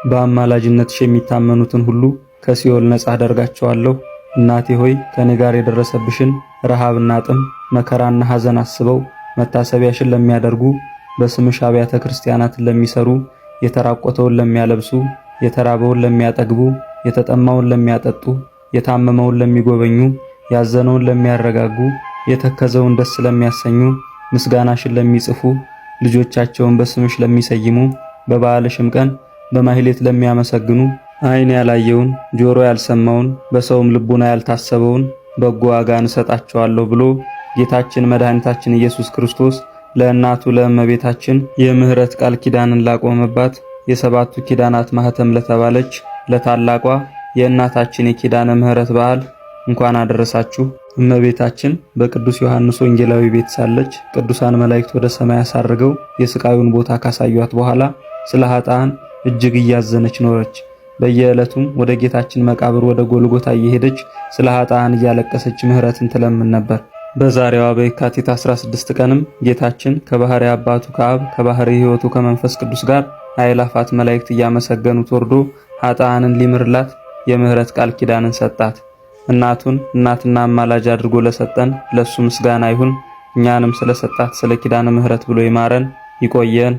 በአማላጅነትሽ የሚታመኑትን ሁሉ ከሲኦል ነጻ አደርጋቸዋለሁ። እናቴ ሆይ ከኔ ጋር የደረሰብሽን ረሃብና ጥም መከራና ሐዘን አስበው መታሰቢያሽን ለሚያደርጉ፣ በስምሽ አብያተ ክርስቲያናትን ለሚሰሩ፣ የተራቆተውን ለሚያለብሱ፣ የተራበውን ለሚያጠግቡ፣ የተጠማውን ለሚያጠጡ፣ የታመመውን ለሚጎበኙ፣ ያዘነውን ለሚያረጋጉ፣ የተከዘውን ደስ ለሚያሰኙ፣ ምስጋናሽን ለሚጽፉ፣ ልጆቻቸውን በስምሽ ለሚሰይሙ፣ በበዓልሽም ቀን በማህሌት ለሚያመሰግኑ፣ ዓይን ያላየውን ጆሮ ያልሰማውን በሰውም ልቡና ያልታሰበውን በጎ ዋጋን እሰጣቸዋለሁ ብሎ ጌታችን መድኃኒታችን ኢየሱስ ክርስቶስ ለእናቱ ለእመቤታችን የምህረት ቃል ኪዳንን ላቆመባት፣ የሰባቱ ኪዳናት ማህተም ለተባለች ለታላቋ የእናታችን የኪዳነ ምህረት በዓል እንኳን አደረሳችሁ። እመቤታችን በቅዱስ ዮሐንስ ወንጌላዊ ቤት ሳለች ቅዱሳን መላእክት ወደ ሰማይ አሳርገው የስቃዩን ቦታ ካሳዩት በኋላ ስለ ኃጥአን እጅግ እያዘነች ኖረች። በየዕለቱም ወደ ጌታችን መቃብር ወደ ጎልጎታ እየሄደች ስለ ኃጥአን እያለቀሰች ምህረትን ትለምን ነበር። በዛሬዋ በየካቲት 16 ቀንም ጌታችን ከባህሪ አባቱ ከአብ፣ ከባህሪ ሕይወቱ ከመንፈስ ቅዱስ ጋር አእላፋት መላእክት እያመሰገኑት ወርዶ ኃጥአንን ሊምርላት የምህረት ቃል ኪዳንን ሰጣት። እናቱን እናትና አማላጅ አድርጎ ለሰጠን ለሱ ምስጋና ይሁን። እኛንም ስለሰጣት ስለ ኪዳነ ምህረት ብሎ ይማረን። ይቆየን።